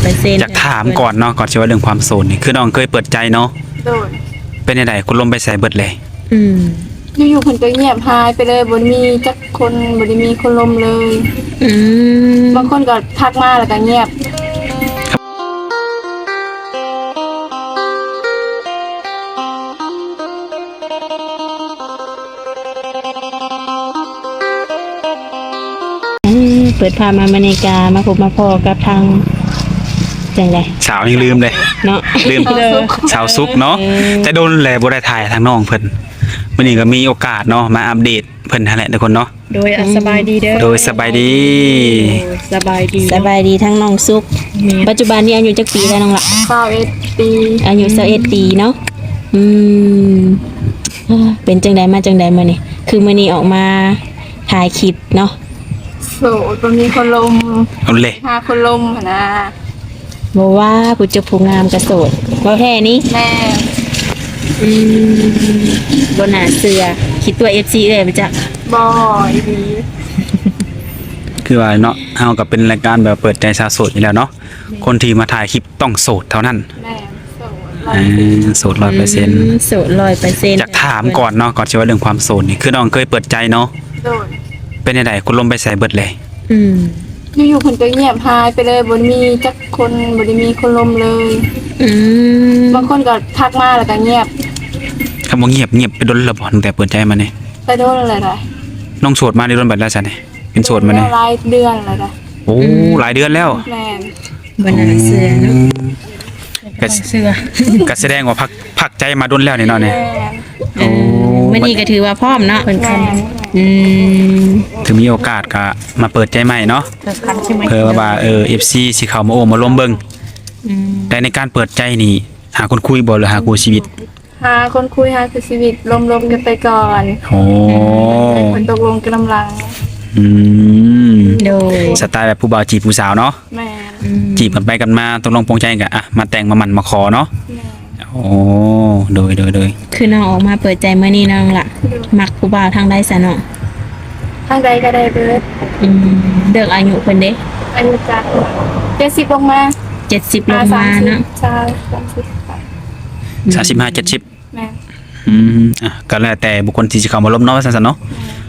ເປີເຊັນ ຢາກຖາມກ່ອນເນາະ ກ່ອນຊິເວົ້າເລື່ອງຄວາມໂສດນີ້ ຄືນ້ອງເຄີຍເປີດໃຈເນາະ? ໂດຍ. ເປັນຈັ່ງໃດ ຄົນລົມໄປໃສເບິດເລີຍ? ອືມ ຢູ່ໆເພິ່ນກໍງຽບຫາຍໄປເລີຍ ບໍ່ໄດ້ມີຈັກຄົນ ບໍ່ໄດ້ມີຄົນລົມເລີຍ. ອືມ ບາງຄົນກໍທັກມາແລ້ວກໍງຽບ. ເອີ ເປີດພາບມາມື້ນີ້ກະມາພົບມາພໍ້ກັບທາງ ຈັ່ງໃດ ສາວຍັງລືມເດ້ເນາະ ລືມ ສາວສຸກເນາະ. ເອີ ແຕ່ດົນແລ້ວບໍ່ໄດ້ຖ່າຍທາງນ້ອງເພິ່ນ ມື້ນີ້ກໍມີໂອກາດເນາະ ມາອັບເດດເພິ່ນຫັ້ນແຫຼະທຸກຄົນເນາະ. ໂດຍ ອ່ະ ສະບາຍດີເດີ ໂດຍ ສະບາຍດີ ສະບາຍດີ ສະບາຍດີທັງນ້ອງສຸກ. ແມ່ນ ປັດຈຸບັນນີ້ອາຍຸຈັກປີແລ້ວນ້ອງລະ? ຊາວເອັດປີ ອາຍຸຊາວເອັດປີເນາະ. ອືມ ເປັນຈັ່ງໃດ ມາຈັ່ງໃດມື້ນີ້ ຄືມື້ນີ້ອອກມາຖ່າຍຄລິບເນາະ? ໂສດ ບໍ່ມີຄົນລົມ ເອົາເລີຍ ຫາຄົນລົມຫັ້ນນະ. ບໍ່ວ່າຜູ້ຈົບຜູ້ງາມກໍໂສດ ເວົ້າແທ້ນີ້? ແມ່ນ. ອືມ ບໍ່ໜ້າເຊື່ອ ຄິດຕົວເອັຟຊີເອື້ອຍບໍ່ຈັກ? ບໍ່ ອີ່ຫຼີ ຄືວ່າເນາະ ເຮົາກໍເປັນລາຍການແບບເປີດໃຈສາວໂສດຢູ່ແລ້ວເນາະ. ແມ່ນ. ຄົນທີ່ມາຖ່າຍຄລິບຕ້ອງໂສດເທົ່ານັ້ນ. ແມ່ນ ໂສດ ເອີ ຮ້ອຍເປີເຊັນ ໂສດຮ້ອຍເປີເຊັນ. ອືມ ໂສດຮ້ອຍເປີເຊັນ. ຢາກຖາມກ່ອນເນາະ ກ່ອນຊິເວົ້າເລື່ອງຄວາມໂສດນີ້ ຄືນ້ອງເຄີຍເປີດໃຈເນາະ? ໂດຍ. ເປັນຈັ່ງໃດ ຄົນລົມໄປໃສເບິດເລີຍ? ອືມ ຢູ່ໆເພິ່ນກໍງຽບຫາຍໄປເລີຍ ບໍ່ໄດ້ມີຈັກຄົນ ບໍ່ໄດ້ມີຄົນລົມເລີຍ. ອືມ ບາງຄົນກໍທັກມາແລ້ວກໍງຽບ. ຄຳວ່າງຽບ ງຽບໄປດົນແລ້ວບໍ່ ຕັ້ງແຕ່ເປີດໃຈມານີ້? ໄປດົນແລ້ວໄດ໋. ນ້ອງໂສດມາໄດ້ດົນປານໃດຊະນີ້? ເປັນໂສດມານີ້ ຫຼາຍເດືອນແລ້ວໄດ໋. ໂອ້ ອືມ ຫຼາຍເດືອນແລ້ວ. ແມ່ນ. ບໍ່ໜ້າເຊື່ອເນາະ. ອືມ ກໍ ກໍສະແດງວ່າພັກ ພັກໃຈມາດົນແລ້ວນີ້ເນາະນີ້. ແມ່ນ. ໂອ້ ເອີ ມື້ນີ້ກໍຖືວ່າພ້ອມເນາະ. ແມ່ນ. ອືມ ຖືມີໂອກາດກໍມາເປີດໃຈໃໝ່ເນາະ ເພື່ອວ່າ ເອີ ເອັຟຊີຊິເຂົ້າມາໂອ້ມາລົມເບິ່ງ. ອືມ ແຕ່ໃນການເປີດໃຈນີ້ ຫາຄົນຄຸຍບໍ່ ຫຼືຫາຄູ່ຊີວິດ? ຫາຄົນຄຸຍ ຫາຄູ່ຊີວິດ ລົມໆກັນໄປກ່ອນ. ໂອ້ ອືມ ຄົນຕົກລົງກັນນຳຫຼັງ. ອືມ ໂດຍ ສະໄຕລ໌ແບບຜູ້ບ່າວຈີບຜູ້ສາວເນາະ. ແມ່ນ. ອືມ ຈີບກັນໄປກັນມາ ຕົກລົງປົງໃຈກໍ ອ່ະ ມາແຕ່ງມາໝັ້ນມາຂໍເນາະ. ແມ່ນ. ໂອ້ ໂດຍ ໂດຍ ໂດຍ. ຄືນ້ອງອອກມາເປີດໃຈມື້ນີ້ນ້ອງລະ ໂດຍ ມັກຜູ້ບ່າວທາງໃດຊະນ້ອງ? ທາງໃດກໍໄດ້ເບີດ. ອືມ ເລື່ອງອາຍຸເພິ່ນເດ? ອາຍຸຈັກ ເຈັດສິບລົງມາ. ເຈັດສິບລົງມາເນາະ. ອາ ສາມສິບ ສາມສິບ ສາມສິບຫ້າ ເຈັດສິບ. ແມ່ນ. ອືມ ອ່ະ ກໍແລ້ວແຕ່ບຸກຄົນທີ່ຊິເຂົ້າມາລົມເນາະ ວ່າຊັ້ນຊະເນາະ.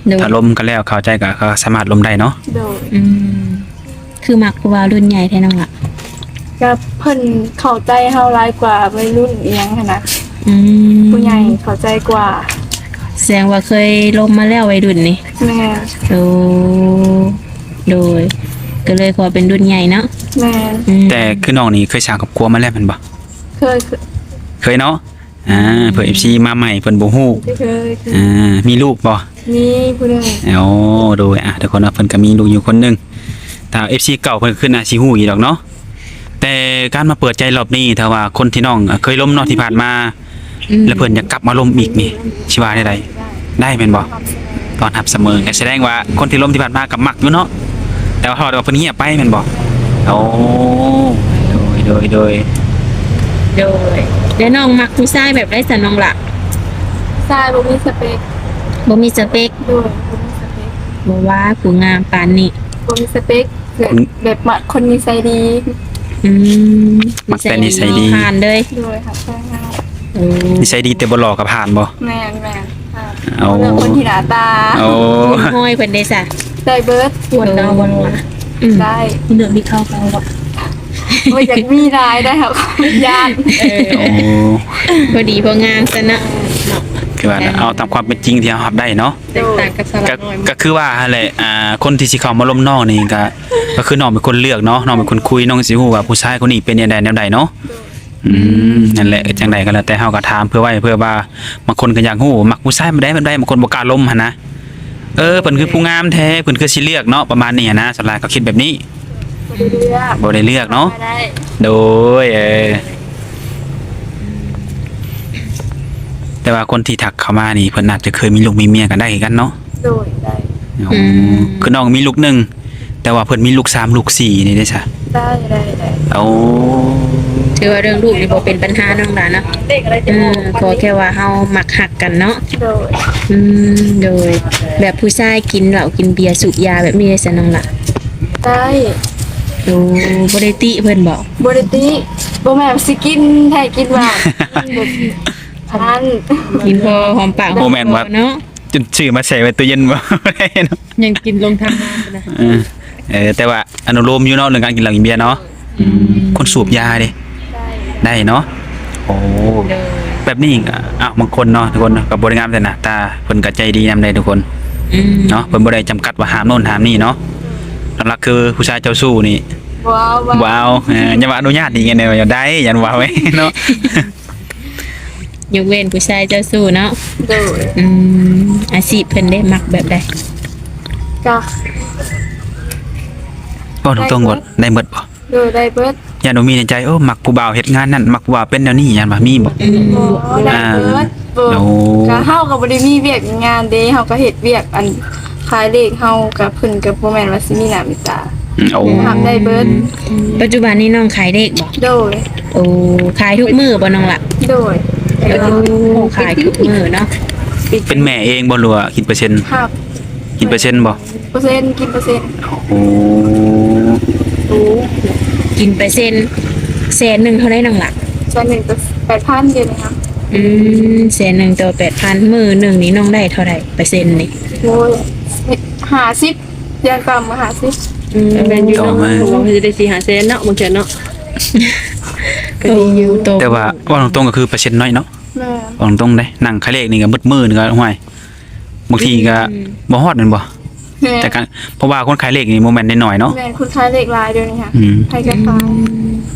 ແມ່ນ. ໂດຍ. ຖ້າລົມກັນແລ້ວເຂົ້າໃຈກໍ ກໍສາມາດລົມໄດ້ເນາະ. ໂດຍ. ອືມ ຄືມັກຜູ້ບ່າວລຸ້ນໃຫຍ່ແທ້ນ້ອງລະ? ກໍເພິ່ນເຂົ້າໃຈເຮົາຫຼາຍກວ່າໄວລຸ້ນອີ່ຫຍັງຫັ້ນນະ. ອືມ ຜູ້ໃຫຍ່ເຂົ້າໃຈກວ່າ. ສະແດງວ່າເຄີຍລົມມາແລ້ວໄວລຸ້ນນີ້? ແມ່ນ. ໂອ້ ໂດຍ ກໍເລີຍຂໍເປັນລຸ້ນໃຫຍ່ເນາະ. ແມ່ນ. ອືມ ແຕ່ຄືນ້ອງນີ້ເຄີຍສ້າງຄອບຄົວມາແລ້ວແມ່ນບໍ່? ເຄີຍ ເຄີຍເນາະ. ອ່າ ເພື່ອເອັຟຊີມາໃໝ່ເພິ່ນບໍ່ຮູ້. ເຄີຍ ເຄີຍ. ອ່າ ມີລູກບໍ່? ມີຜູ້ໜຶ່ງ. ໂອ້ ໂດຍ ອ່າ ທຸກຄົນເນາະ ເພິ່ນກໍມີລູກຢູ່ຄົນໜຶ່ງ. ຖ້າເອັຟຊີເກົ່າເພິ່ນຄືໜ້າຊິຮູ້ຢູ່ດອກເນາະ. ແຕ່ການມາເປີດໃຈລອບນີ້ ຖ້າວ່າຄົນທີ່ນ້ອງເຄີຍລົມເນາະທີ່ຜ່ານມາ ອືມ ແລ້ວເພິ່ນຢາກກັບມາລົມອີກນີ້ ຊິວ່າແນວໃດ? ໄດ້ແມ່ນບໍ່? ຕ້ອນຮັບສະເໝີ. ກໍສະແດງວ່າຄົນທີ່ລົມທີ່ຜ່ານມາກໍມັກຢູ່ເນາະ ແຕ່ວ່າເພາະວ່າເພິ່ນງຽບໄປແມ່ນບໍ່? ໂອ້ ໂດຍ ໂດຍ ໂດຍ. ໂດຍ ແລ້ວນ້ອງມັກຜູ້ຊາຍແບບໃດຊະນ້ອງລະ? ຊາຍບໍ່ມີສະເປັກ. ບໍ່ມີສະເປັກ? ໂດຍ ບໍ່ມີສະເປັກ. ບໍ່ວ່າຜູ້ງາມປານນີ້. ບໍ່ມີສະເປັກ. ແບບ ແບບມັກຄົນນິໄສດີ. ອືມ ມັກແຕ່ນິໄສດີ ນິໄສງາມ ຜ່ານເລີຍ. ໂດຍ ຮັກແພງເຮົາ. ໂອ້ ນິໄສດີແຕ່ບໍ່ຫຼໍ່ກໍຜ່ານບໍ່? ແມ່ນໆ ຜ່ານ. ເອົາ ເລືອກຄົນທີ່ໜ້າຕາ. ໂອ້ ຮີດຮອຍເພິ່ນເດ້ຊະ? ໄດ້ເບີດ. ຄວນເອົາບໍ່ນ້ອງ? ອືມ ໄດ້. ເລືອກມີເຂົ້າເອົາບໍ່? ໂອ້ຍ ຢາກມີຫຼາຍໄດ໋ ເຮົາຢ້ານ. ເອີ ໂອ້ ພໍດີພໍງາມຊັ້ນເນາະ. ຄືວ່າເນາະ ເອົາຕາມຄວາມເປັນຈິງທີ່ເຮົາຮັບໄດ້ເນາະ. ແຕກຕ່າງກັບສາວນ້ອຍ. ກໍ ກໍຄືວ່າຫັ້ນແຫຼະ ອ່າ ຄົນທີ່ຊິເຂົ້າມາລົມນ້ອງນີ້ກໍ ກໍຄືນ້ອງເປັນຄົນເລືອກເນາະ ນ້ອງເປັນຄົນຄຸຍ ນ້ອງຊິຮູ້ວ່າຜູ້ຊາຍຄົນນີ້ເປັນແນວໃດແນວໃດເນາະ. ອືມ ນັ້ນແຫຼະ ຈັ່ງໃດກໍແລ້ວແຕ່ ເຮົາກໍຖາມເພື່ອໄວ້ ເພື່ອວ່າບາງຄົນກໍຢາກຮູ້ ມັກຜູ້ຊາຍແບບໃດແບບໃດ ບາງຄົນບໍ່ກ້າລົມຫັ້ນນະ. ເອີ ເພິ່ນຄືຜູ້ງາມແທ້ ເພິ່ນຄືຊິເລືອກເນາະ ປະມານນີ້ຫັ້ນນະ. ສ່ວນຫຼາຍເຂົາຄິດແບບນີ້. ບໍ່ໄດ້ເລືອກ ບໍ່ໄດ້ເລືອກເນາະ. ໂດຍ ເອີ ແຕ່ວ່າຄົນທີ່ທັກເຂົ້າມານີ້ ເພິ່ນອາດຈະເຄີຍມີລູກມີເມຍກໍໄດ້ຄືກັນເນາະ. ໂດຍ ໄດ້. ອໍ ອືມ ຄືນ້ອງມີລູກໜຶ່ງ ແຕ່ວ່າເພິ່ນມີລູກສາມລູກສີ່ນີ້ເດ້ຊະ? ໄດ້ ໄດ້ ໄດ້. ໂອ້ ຖືວ່າເລື່ອງລູກນີ້ບໍ່ເປັນບັນຫານ້ອງຫຼານເນາະ. ເອີ ຂໍແຄ່ວ່າເຮົາມັກຮັກກັນເນາະ. ໂດຍ. ອືມ ໂດຍ ແບບຜູ້ຊາຍກິນເຫຼົ້າກິນເບຍສູບຢາແບບນີ້ໄດ້ຊະນ້ອງຫຼານ? ໄດ້. ໂອ້ ບໍ່ໄດ້ຕິເພິ່ນບໍ? ບໍ່ໄດ້ຕິ ບໍ່ແມ່ນວ່າຊິກິນແທ້ກິນວ່າ ອັນນັ້ນ ກິນພໍຫອມປາກ ບໍ່ແມ່ນວ່າ ເນາະ ຈົນຊື້ມາແຊ່ໄວ້ຕູ້ເຢັນບໍ່ ບໍ່ໄດ້ເນາະ ຍັງກິນລົງທາງນາພຸ້ນນະ ເອີ ເອີ ແຕ່ວ່າອະນຸໂລມຢູ່ເນາະ ເລື່ອງການກິນເຫຼົ້າກິນເບຍເນາະ ອືມ ອືມ ຄົນສູບຢາເດ ໄດ້ ໄດ້ເນາະ ໂອ້ ໂດຍ ແບບນີ້ກໍ ອ້າວ ບາງຄົນເນາະ ທຸກຄົນເນາະ ກໍບໍ່ໄດ້ງາມແຕ່ໜ້າຕາ ເພິ່ນກໍໃຈດີນຳເດ້ທຸກຄົນ ອືມ ເນາະ ເພິ່ນບໍ່ໄດ້ຈຳກັດວ່າຫ້າມໂນ່ນຫ້າມນີ້ເນາະ ຫຼັກໆຄືຜູ້ຊາຍເຈົ້າຊູ້ນີ້ ບໍ່ເອົາ ບໍ່ເອົາ ບໍ່ເອົາ ເອີ ຢ່າວ່າອະນຸຍາດນີ້ ໄດ້ ຢ້ານວ່າໄວ້ເນາະ ຍົກເວັ້ນຜູ້ຊາຍເຈົ້າຊູ້ເນາະ ໂດຍ ອືມ ອາຊີບເພິ່ນເດ ມັກແບບໃດ? ກໍ ເວົ້າຕົງໆ ໄດ້ເບິດ ວ່າໄດ້ເບິດບໍ່? ໂດຍ ໄດ້ເບິດ ຢ້ານວ່າມີໃນໃຈ ໂອ້ ມັກຜູ້ບ່າວເຮັດງານນັ້ນ ມັກຜູ້ບ່າວເປັນແນວນີ້ ຢ້ານວ່າມີບໍ່? ອືມ ບໍ່ ໄດ້ເບິດ ອ່າ ບໍ່ ໂອ້ ກໍເຮົາກໍບໍ່ໄດ້ມີວຽກງານເດ້ ເຮົາກໍເຮັດວຽກ ອັນ ຂາຍເລກ ເຮົາກໍ ເພິ່ນກໍບໍ່ແມ່ນວ່າຊິມີໜ້າມີຕາ ອືມ ໂອ້ ຮັບໄດ້ເບິດ ອືມ ປັດຈຸບັນນີ້ນ້ອງຂາຍເລກບໍ່? ໂດຍ ໂອ້ ຂາຍທຸກມື້ບໍ່ນ້ອງລະ? ໂດຍ ໂອ້ ຂາຍທຸກມື້ເນາະ ເປັນແມ່ເອງບໍ່ ຫຼືວ່າຄິດເປີເຊັນ? ຮັບ ກິນເປີເຊັນບໍ່? ເປີເຊັນ ກິນເປີເຊັນ ໂອ້ ໂອ້ ກິນເປີເຊັນ ແສນໜຶ່ງເທົ່າໃດນ້ອງລະ? ແສນໜຶ່ງກໍແປດພັນ ດຽວນີ້ນະ ອືມ ແສນໜຶ່ງຕໍ່ແປດພັນ ມື້ໜຶ່ງນີ້ນ້ອງໄດ້ເທົ່າໃດເປີເຊັນນີ້? ໂອ້ຍ ຫ້າສິບ ຢ່າງຕ່ຳກໍຫ້າສິບ ອືມ ແມ່ນຢູ່ເນາະ ກໍຄືໄດ້ສີ່ຫ້າແສນເນາະ ບາງເທື່ອເນາະ ກໍດີຢູ່ ໂອ້ ແຕ່ວ່າເວົ້າຕົງໆ ກໍຄືເປີເຊັນນ້ອຍເນາະ ແມ່ນ ເວົ້າຕົງໆ ເດ້ ນັ່ງຂາຍເລກນີ້ກໍໝົດມື້ນີ້ກໍ ຫ້ວຍ ບາງທີກໍ ອືມ ບໍ່ຮອດແມ່ນບໍ່? ແມ່ນ ແຕ່ການ ເພາະວ່າຄົນຂາຍເລກນີ້ບໍ່ແມ່ນນ້ອຍໆເນາະ ແມ່ນ ຄົນຂາຍເລກຫຼາຍດຽວນີ້ຫະ ອືມ ໃຜກໍຂາຍ ອືມ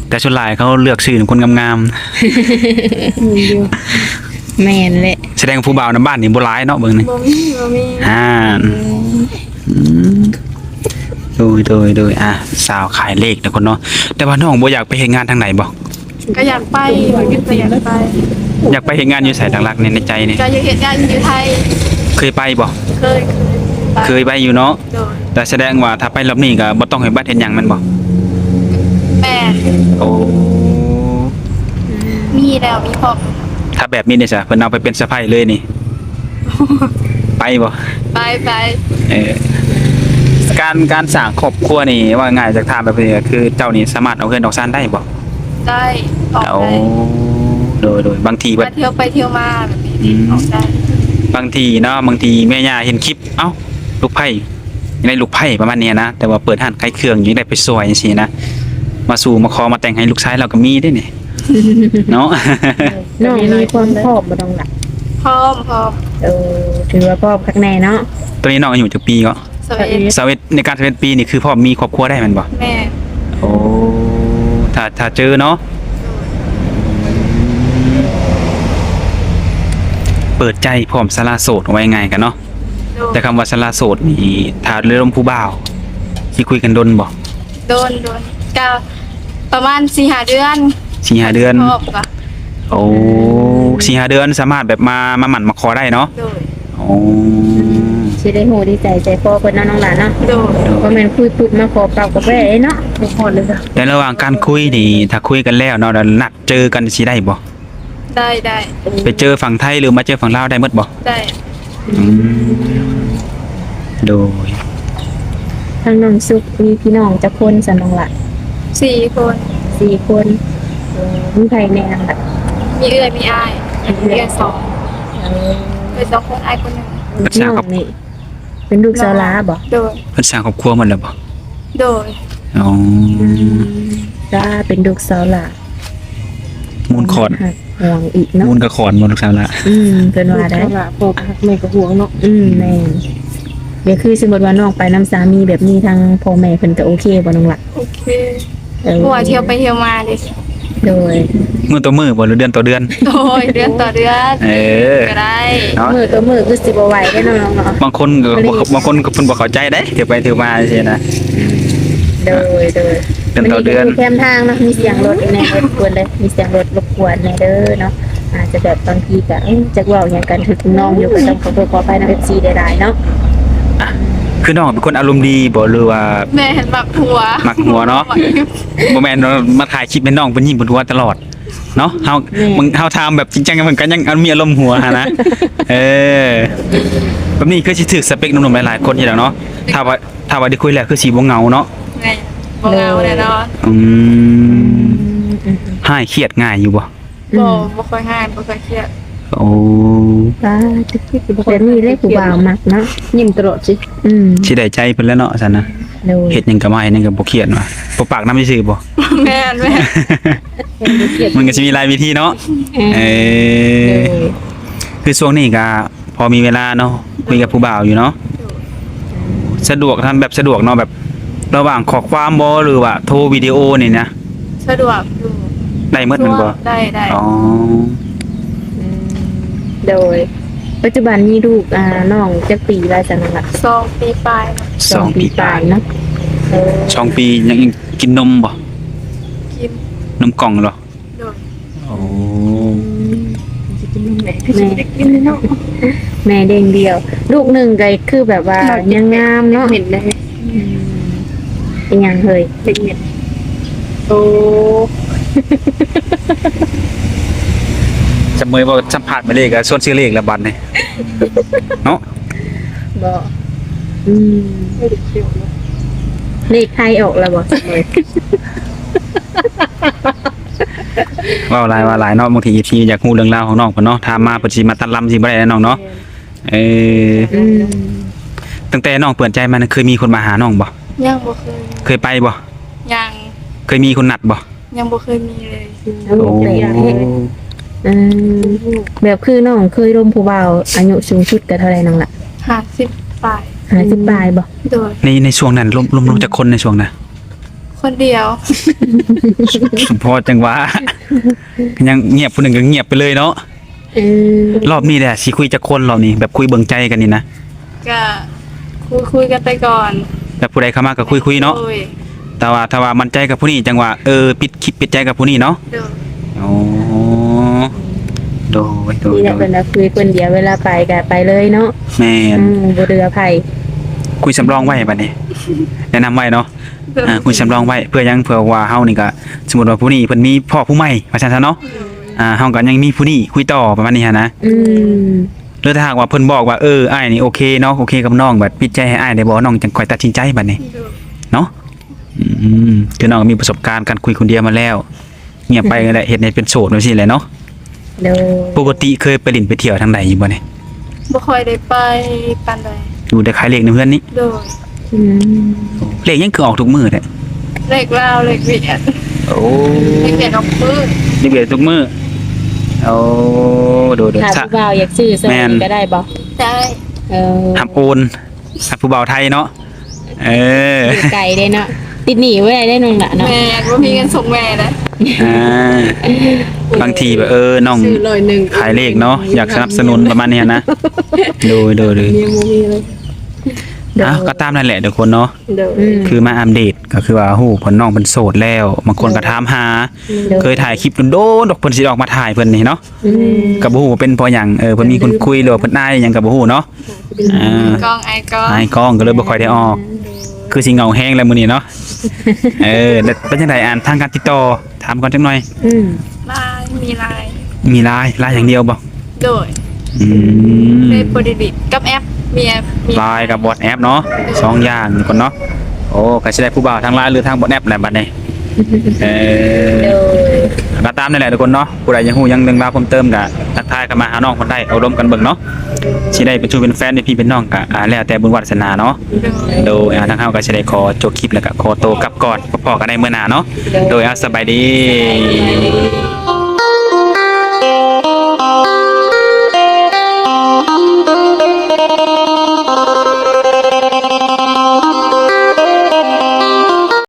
ແຕ່ສ່ວນຫຼາຍເຂົາເລືອກຊື້ຄົນງາມໆ ແມ່ນແຫຼະ ສະແດງຜູ້ບ່າວນຳບ້ານນີ້ບໍ່ຫຼາຍເນາະ ເບິ່ງນີ້ ບໍ່ມີ ບໍ່ມີ ອ່າ ອືມ ອືມ ໂດຍ ໂດຍ ໂດຍ ອ່າ ສາວຂາຍເລກເນາະ ຄົນເນາະ ແຕ່ວ່ານ້ອງບໍ່ຢາກໄປເຮັດງານທາງໃດບໍ່? ກໍຢາກໄປ ກໍຢາກໄປ ຢາກໄປເຮັດງານຢູ່ໃສຫຼັກໆ ໃນ ໃນໃຈນີ້? ກໍຢາກເຮັດງານຢູ່ໄທ ເຄີຍໄປບໍ່? ເຄີຍ ເຄີຍໄປ ເຄີຍໄປຢູ່ເນາະ ໂດຍ ແຕ່ສະແດງວ່າຖ້າໄປລອບນີ້ກໍບໍ່ຕ້ອງເຮັດບັດເຮັດຫຍັງແມ່ນບໍ່? ແມ່ນ ໂອ້ ມີແລ້ວ ມີພ້ອມ ຖ້າແບບນີ້ເດຊະ ເພິ່ນເອົາໄປເປັນສະໃພ້ເລີຍນີ້ ໄປບໍ່? ໄປ ໄປ ເອີ ການ ການສ້າງຄອບຄົວນີ້ ເວົ້າງ່າຍໆ ຈະຖາມແບບນີ້ ຄືເຈົ້ານີ້ສາມາດອອກເຮືອນອອກຊານໄດ້ບໍ່? ໄດ້ ອອກໄດ້ ໂອ້ ໂດຍ ໂດຍ ບາງທີແບບ ມາທ່ຽວໄປທ່ຽວມາແບບນີ້ ອືມ ອອກໄດ້ ບາງທີເນາະ ບາງທີແມ່ຍ່າເຫັນຄລິບ ເອົ້າ ລູກໃພ້ ຢາກໄດ້ລູກໃພ້ປະມານນີ້ນະ ແຕ່ວ່າເປີດຮ້ານຂາຍເຄື່ອງ ຢາກໄດ້ໄປຊ່ອຍຈັ່ງຊີ້ນະ ມາສູ່ມາຂໍມາແຕ່ງໃຫ້ລູກຊາຍລາວກໍມີເດ້ນີ້ ເນາະ ນ້ອງມີຄວາມພ້ອມບໍ່ນ້ອງລະ? ພ້ອມ ພ້ອມ ເອີ ຖືວ່າພ້ອມຄັກແນ່ເນາະ ຕອນນີ້ນ້ອງອາຍຸຈັກປີເກາະ? ຊາວເອັດ ຊາວເອັດ ໃນການຊາວເອັດປີນີ້ຄືພ້ອມມີຄອບຄົວໄດ້ແມ່ນບໍ່? ແມ່ນ ໂອ້ ຖ້າ ຖ້າເຈີເນາະ ເປີດໃຈພ້ອມສາລະໂສດ ເວົ້າງ່າຍໆກັນເນາະ ໂດຍ ແຕ່ຄຳວ່າສາລະໂສດນີ້ ຖ້າໄດ້ລົມຜູ້ບ່າວ ຊິຄຸຍກັນດົນບໍ່? ໂດນ ໂດນ ກະປະມານສີ່ຫ້າເດືອນ ສີ່ຫ້າເດືອນ ໂອ້ ສີ່ຫ້າເດືອນສາມາດແບບມາ ມາໝັ້ນມາຂໍໄດ້ເນາະ ໂດຍ ໂອ້ ຊິໄດ້ຮູ້ດີໃຈໃຈຄໍເພິ່ນເນາະນ້ອງຫຼ້າເນາະ ໂດຍ ບໍ່ແມ່ນຄຸຍປຸບມາຂໍປັບກັບແວ່ເນາະ ບໍ່ຮອດເລີຍ ໃນລະຫວ່າງການຄຸຍນີ້ ຖ້າຄຸຍກັນແລ້ວເນາະ ແລ້ວນັດເຈີກັນຊິໄດ້ບໍ່? ໄດ້ ໄດ້ ໄປເຈີຝັ່ງໄທ ຫຼືມາເຈີຝັ່ງລາວໄດ້ໝົດບໍ່? ໄດ້ ອືມ ໂດຍ ທາງນ້ອງສຸກມີພີ່ນ້ອງຈັກຄົນຊັ້ນນ້ອງລະ? ສີ່ຄົນ ສີ່ຄົນ ເອີ ມີໃຜແນ່ນ້ອງລະ? ມີເອື້ອຍ ມີອ້າຍ ມີເອື້ອຍສອງ ເອີ ເອື້ອຍສອງຄົນ ອ້າຍຄົນໜຶ່ງ ເພິ່ນສ້າງ ນ້ອງນີ້ເປັນລູກສາວຫຼ້າບໍ່? ໂດຍ ເພິ່ນສ້າງຄອບຄົວໝົດແລ້ວບໍ່? ໂດຍ ອໍ ອືມ ກະເປັນລູກສາວຫຼ້າ ມູນຂອນ ຮັກຫວງອີກເນາະ ມູນກະຂອນບໍ່ລູກສາວຫຼ້າ ອືມ ເພິ່ນວ່າໄດ້ ລູກສາວຫຼ້າ ພໍ່ກະຮັກແມ່ກະຫວງເນາະ ອືມ ແມ່ນ ກໍຄືສົມມຸດວ່ານ້ອງໄປນຳສາມີແບບນີ້ ທາງພໍ່ແມ່ເພິ່ນກະໂອເຄບໍ່ນ້ອງລະ? ໂອເຄ ເອີ ເພາະວ່າທ່ຽວໄປທ່ຽວມາເດ້ ໂດຍ ມື້ຕໍ່ມື້ບໍ່ ຫຼືເດືອນຕໍ່ເດືອນ? ໂດຍ ເດືອນຕໍ່ເດືອນ ເອີ ກະໄດ້ ເນາະ ມື້ຕໍ່ມື້ຄືຊິບໍ່ໄຫວເດ້ນ້ອງໆ ບາງຄົນກໍບໍ່ ບາງຄົນກໍເພິ່ນບໍ່ເຂົ້າໃຈເດ້ ຖືໄປຖືມາຈັ່ງຊີ້ນະ ໂດຍ ໂດຍ ເດືອນຕໍ່ເດືອນ ແຄມທາງເນາະ ມີສຽງລົດແດ່ ລົບກວນເດີ ມີສຽງລົດລົບກວນແດ່ເດີເນາະ ອາດຈະແບບບາງທີກໍ ເອີ ຈັກເວົ້າຫຍັງກັນ ຖືກນ້ອງຢູ່ ກໍຕ້ອງຂໍໂທດຂໍອະໄພນຳ ເອັຟຊີ ຫຼາຍໆເນາະ ອ່ະ ຄືນ້ອງເປັນຄົນອາລົມດີບໍ່ ຫຼືວ່າ ແມ່ນ ມັກຫົວ ມັກຫົວເນາະ ບໍ່ແມ່ນວ່າມາຖ່າຍຄລິບໃຫ້ນ້ອງເພິ່ນຍິ້ມເພິ່ນຫົວຕະຫຼອດ ເນາະ ເຮົາ ແມ່ນ ບາງ ເຮົາຖາມແບບຈິງຈັງ ເພິ່ນກໍຍັງມີອາລົມຫົວຫັ້ນນະ ເອີ ແບບນີ້ຄືຊິຖືກສະເປັກໜຸ່ມໆຫຼາຍໆຄົນຢູ່ດອກເນາະ ຖ້າວ່າ ຖ້າວ່າໄດ້ຄຸຍແລ້ວຄືຊິບໍ່ເຫງົາເນາະ ແມ່ນ ບໍ່ເຫງົາແນ່ນອນ. ອືມ ອືມ ຫາຍຄຽດງ່າຍຢູ່ບໍ່? ບໍ່ ອືມ ບໍ່ຄ່ອຍຫາຍ ບໍ່ຄ່ອຍຄຽດ. ໂອ້ ປາດ ແບບນີ້ແຫຼະຜູ້ບ່າວມັກເນາະ ຍິ້ມຕະຫຼອດຊິ. ອືມ ຊິໄດ້ໃຈເພິ່ນແລ້ວເນາະ ຊັ້ນນະ. ໂດຍ ເຮັດຫຍັງກໍມາ ເຮັດຫຍັງກໍບໍ່ຄຽດວ່າ ບໍ່ປາກນຳຊື່ໆບໍ່? ແມ່ນໆ ມັນກໍຊິມີຫຼາຍວິທີເນາະ. ເອີ ເອີ ໂດຍ ຄືຊ່ວງນີ້ກໍພໍມີເວລາເນາະ ຄຸຍກັບຜູ້ບ່າວຢູ່ເນາະ. ໂດຍ ສະດວກ ທາງແບບສະດວກເນາະ ແບບລະຫວ່າງຂໍ້ຄວາມບໍ່ ຫຼືວ່າໂທວິດີໂອນີ້ນະ? ສະດວກຢູ່ ໄດ້ໝົດແມ່ນບໍ່? ໄດ້ ໄດ້. ອໍ ອືມ ໂດຍ ປັດຈຸບັນມີລູກ ອ່າ ນ້ອງຈັກປີແລ້ວຊັ້ນນະ? ສອງປີປາຍເນາະ. ສອງປີປາຍເນາະ. ເອີ ສອງປີ ຍັງ ຍັງກິນນົມບໍ່? ກິນ ນົມກ່ອງເນາະ. ໂດຍ ໂອ້ ອືມ ຊິກິນນົມແມ່ ຄືຊິໄດ້ກິນເນາະ. ແມ່ ແມ່ແດງດຽວ ລູກໜຶ່ງກໍຄືແບບວ່າຍັງງາມເນາະ. ເຫັນໄດ້ ອືມ ອີຫຍັງເຮີ້ຍ ເດັກເມັດ. ໂອ້ ຈະເມີຍບໍ່ສຳພາດມາເລກ ກະຊວນຊື້ເລກລະບັດນີ້ເນາະ. ບໍ່ ອືມ ເລກໄທອອກແລ້ວບໍ່? ເວົ້າຫຼາຍວ່າຫຼາຍເນາະ ບາງທີເອັຟຊີຢາກຮູ້ເລື່ອງລາວຂອງນ້ອງເພິ່ນເນາະ ຖາມມາເພິ່ນຊິມາຕັດລຳຊິບໍ່ໄດ້ເນາະ. ເອີ ອືມ ຕັ້ງແຕ່ນ້ອງເປີດໃຈມາ ເຄີຍມີຄົນມາຫານ້ອງບໍ່? ຍັງບໍ່ເຄີຍ. ເຄີຍໄປບໍ່? ຍັງ. ເຄີຍມີຄົນນັດບໍ່? ຍັງບໍ່ເຄີຍມີເລີຍ. ໂອ້ ໂອ້ ແປກແຮງ. ອືມ ແບບຄືນ້ອງເຄີຍລົມຜູ້ບ່າວອາຍຸສູງສຸດກໍເທົ່າໃດນ້ອງລະ? ຫ້າສິບປາຍ. ຫ້າສິບປາຍບໍ່? ໂດຍ ໃນ ໃນຊ່ວງນັ້ນລົມ ລົມ ລົມຈັກຄົນໃນຊ່ວງນັ້ນ? ຄົນດຽວ. ພໍຈັ່ງວ່າ ຍັງງຽບ ຜູ້ໜຶ່ງກໍງຽບໄປເລີຍເນາະ. ເອີ ຮອບນີ້ແຫຼະ ຊິຄຸຍຈັກຄົນຮອບນີ້ ແບບຄຸຍເບິ່ງໃຈກັນນີ້ນະ? ກະຄຸຍ ຄຸຍກັນໄປກ່ອນ ແລ້ວຜູ້ໃດເຂົ້າມາກໍຄຸຍໆເນາະ. ໂດຍ ແຕ່ວ່າຖ້າວ່າໝັ້ນໃຈກັບຜູ້ນີ້ ຈັ່ງວ່າ ເອີ ປິດຄລິບປິດໃຈກັບຜູ້ນີ້ເນາະ. ໂດຍ ໂອ້ ໂດຍ ໂດຍ ນີ້ແຫຼະ ໂດຍ ເພິ່ນວ່າຄຸຍຄົນດຽວ ເວລາໄປກໍໄປເລີຍເນາະ. ແມ່ນ ອືມ ບໍ່ເຫຼືອໃຜ. ຄຸຍສຳລອງໄວ້ບັດນີ້ ແນະນຳໄວ້ເນາະ. ໂດຍ ອ່າ ຄຸຍສຳລອງໄວ້ ເພື່ອຫຍັງ? ເພື່ອວ່າເຮົານີ້ກໍ ສົມມຸດວ່າຜູ້ນີ້ເພິ່ນມີພໍ່ຜູ້ໃໝ່ວ່າຊັ້ນຊະເນາະ. ໂດຍ ອ່າ ເຮົາກໍຍັງມີຜູ້ນີ້ຄຸຍຕໍ່ປະມານນີ້ຫັ້ນນະ. ອືມ ຫຼືຖ້າຫາກວ່າເພິ່ນບອກວ່າ ເອີ ອ້າຍນີ້ໂອເຄເນາະ ໂອເຄກັບນ້ອງ ບັດປິດໃຈໃຫ້ອ້າຍໄດ້ບໍ່ ນ້ອງຈັ່ງຄ່ອຍຕັດສິນໃຈບັດນີ້ ໂດຍ ເນາະ. ອືມ ຄືນ້ອງກໍມີປະສົບການການຄຸຍຄົນດຽວມາແລ້ວ ງຽບໄປແຫຼະ ເຮັດໃຫ້ເປັນໂສດຈັ່ງຊີ້ແຫຼະເນາະ. ໂດຍ ປົກກະຕິເຄີຍໄປຫຼິ້ນໄປທ່ຽວທາງໃດຢູ່ບໍ່ນີ້? ບໍ່ຄ່ອຍໄດ້ໄປປານໃດ. ຢູ່ແຕ່ຂາຍເລກໃນເຮືອນນີ້? ໂດຍ. ອືມ ເລກຫຍັງຄືອອກທຸກມື້ແທ້? ເລກລາວ ເລກຫວຽດ. ໂອ້ ເລກຫວຽດອອກມື້ ເລກຫວຽດທຸກມື້. ໂອ້ ໂດຍໆ ຖ້າຜູ້ບ່າວຢາກຊື້ຊ່ອຍ ແມ່ນ ນີ້ກໍໄດ້ບໍ່? ໄດ້. ເອີ ຮັບໂອນ ຮັບຜູ້ບ່າວໄທເນາະ. ເອີ ຢູ່ໄກເດ້ເນາະ ຕິດໜີ້ບໍ່ໄດ້ເດ້ນ້ອງລະເນາະ. ແມ່ນ ບໍ່ມີເງິນສົ່ງແມ່ນະ. ອ່າ ບາງທີແບບ ເອີ ນ້ອງ ຊື້ຮ້ອຍໜຶ່ງ ຂາຍເລກເນາະ ຢາກສະໜັບສະໜູນປະມານນີ້ນະ. ໂດຍ ໂດຍ ໂດຍ ຍັງບໍ່ມີເລີຍ. ໂດຍ ອ້າວ ກໍຕາມນັ້ນແຫຼະທຸກຄົນເນາະ. ໂດຍ ອືມ ຄືມາອັບເດດ ກໍຄືວ່າຮູ້ເພິ່ນ ນ້ອງເພິ່ນໂສດແລ້ວ ບາງຄົນກໍ ໂດຍ ຖາມຫາ. ໂດຍ ເຄີຍຖ່າຍຄລິບດົນໆດອກ ເພິ່ນຊິອອກມາຖ່າຍເພິ່ນນີ້ເນາະ. ອືມ ກໍບໍ່ຮູ້ວ່າເປັນເພາະຫຍັງ ເອີ ເພິ່ນມີຄົນຄຸຍ ຫຼືວ່າເພິ່ນອາຍຫຍັງກໍບໍ່ຮູ້ເນາະ. ອ່າ ອາຍກ້ອງ ອາຍກ້ອງ ອາຍກ້ອງກໍເລີຍບໍ່ຄ່ອຍໄດ້ອອກ. ໂດຍ ຄືຊິເຫງົາແຮງແລ້ວມື້ນີ້ເນາະ. ເອີ ແລ້ວເປັນຈັ່ງໃດ ອັນທາງການຕິດຕໍ່ ຖາມກ່ອນຈັກໜ່ອຍ. ອືມ ລາຍ ມີລາຍ ມີລາຍ ລາຍຢ່າງດຽວບໍ່? ໂດຍ. ອືມ ເຟສບໍ່ໄດ້ຫຼິ້ນ ກັບແອັບ ມີແອັບ ມີລາຍກັບວັອດແອັບເນາະ. ໂດຍ ສອງຢ່າງກ່ອນເນາະ. ໂອ້ ກໍຊິໄດ້ຜູ້ບ່າວທາງລາຍ ຫຼືທາງວັອດແອັບແຫຼະບັດນີ້. ເອີ ໂດຍ ກໍຕາມນັ້ນແຫຼະທຸກຄົນເນາະ. ຜູ້ໃດຢາກຮູ້ຫຍັງເລື່ອງລາວເພີ່ມເຕີມ ກໍທັກທາຍເຂົ້າມາຫານ້ອງເພິ່ນໄດ້ ໂອ້ລົມກັນເບິ່ງເນາະ. ຊິໄດ້ເປັນຊູ່ເປັນແຟນ ເປັນພີ່ເປັນນ້ອງ ກໍ ອ່າ ແລ້ວແຕ່ບຸນວາສະໜາເນາະ. ໂດຍ ໂດຍ ອ່າ ທາງເຮົາກໍຊິໄດ້ຂໍຈົບຄລິບ ແລ້ວກໍຂໍໂຕກັບກ່ອນ ພໍ້ກັນໃນມື້ໜ້າເນາະ. ໂດຍ ໂດຍ ອ່າ ສະບາຍດີ.